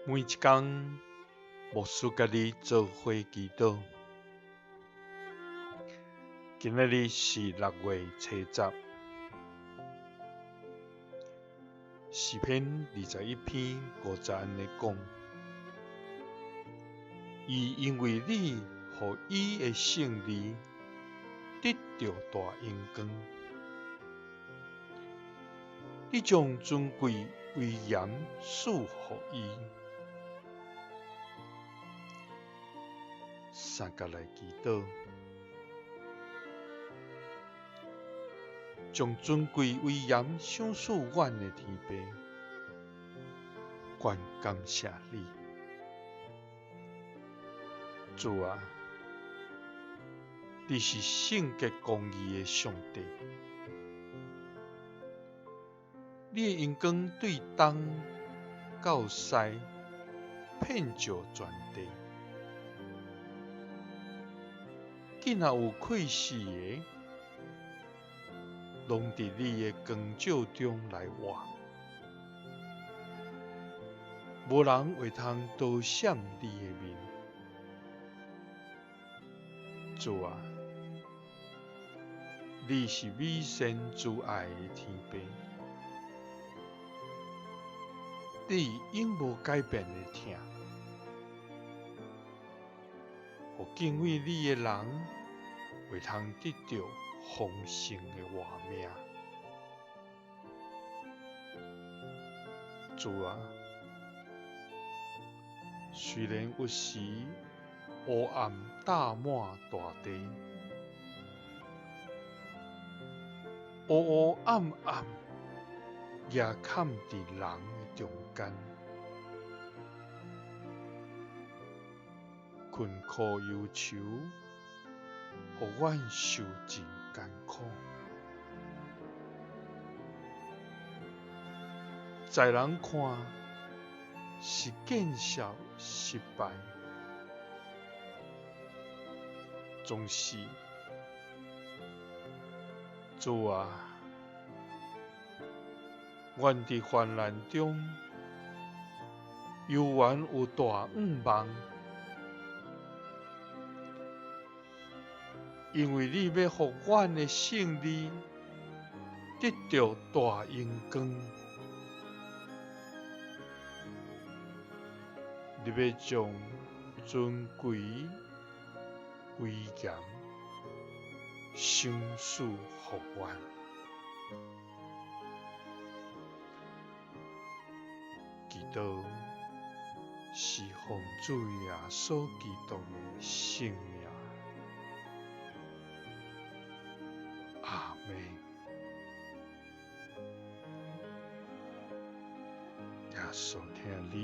每一工，牧師佮你做伙祈禱。今仔日是6月初10，詩篇21篇5節按呢講：伊因為你，予伊的勝利得著大榮光。你將尊貴威嚴賜予伊。三佮來祈禱，將尊貴威嚴賞賜阮的天父，阮感謝你，主啊，你是聖潔公義的上帝，你的榮光對東到西遍照全地。見若有氣死的，攏佇你的光照中來活，無人會通躲閃你的面。主啊，你是美善慈愛的天父，你永無改變的疼，予敬畏你的人會通得著豐盛的活命。主啊，雖然有時烏暗罩滿大地，烏烏暗暗壓崁佇人的中間，困苦憂愁，予阮受盡艱苦。在人看是見笑失敗，總是主啊，阮佇患難中，猶原有大向望，因為你欲予阮的勝利得著大榮光，你欲將尊貴威嚴賞賜予阮。祈禱是奉主耶穌基督的聖名。阿們。耶穌疼你。